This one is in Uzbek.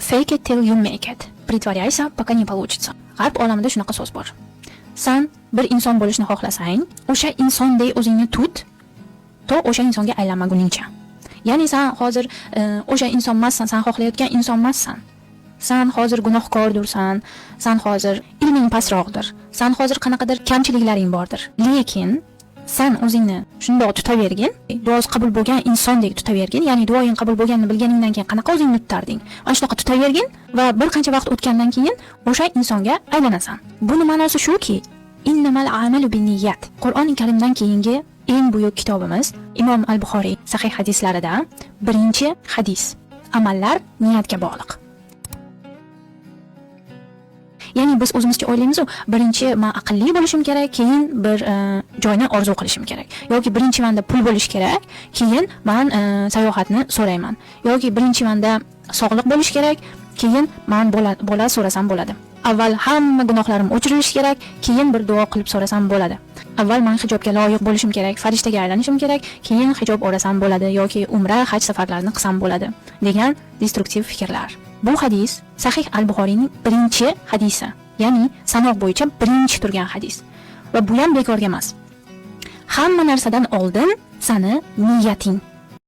Fake it till you make it. Притворяйся, пока не получится. G'arb olamida shunaqa so'z bor. San bir inson bo'lishni xohlasang, o'sha insondek o'zingni tut, to o'sha insonga aylanmaguningcha. Ya'ni san hozir o'sha inson emassan, san xohlayotgan inson emassan. San hozir gunohkordursan, san hozir ilming pastroqdir, san hozir qanaqadir kamchiliklaring bordir. Lekin san o'zingni shundoq tutavergin, duosi qabul bo'lgan insondek tutavergin, ya'ni duoying qabul bo'lganini bilganingdan keyin qanaqa o'zingni tutarding? Mana shunaqa tutavergin va bir qancha vaqt o'tgandan keyin o'sha insonga aylanasan. Buni ma'nosi shuki, innamal a'malu binniyat. Qur'oni Karimdan keyingi eng buyuk kitobimiz Imom Al-Buxoriy sahih hadislarida birinchi hadis: amallar niyatga bog'liq. Ya'ni biz o'zimizcha o'ylaymiz-u, birinchi man aqlli bo'lishim kerak, keyin bir joyni orzu qilishim kerak. Yoki birinchi manda pul bo'lishi kerak, keyin man sayohatni so'rayman. Yoki birinchi manda sog'liq bo'lishi kerak, keyin man bola so'rasam bo'ladi. Avval hamma gunohlarim o'chirilishi kerak, keyin bir duo qilib so'rasam bo'ladi. Avval man hijobga loyiq bo'lishim kerak, farishtaga aylanishim kerak, keyin hijob o'rasam bo'ladi yoki umra, haj safarlarini qilsam bo'ladi degan destruktiv fikrlar. Bu hadis Sahih Al-Buxoriyning birinchi hadisi, ya'ni sanoq bo'yicha birinchi turgan hadis. Va bu ham bekorga emas. Hamma narsadan oldin sani niyating.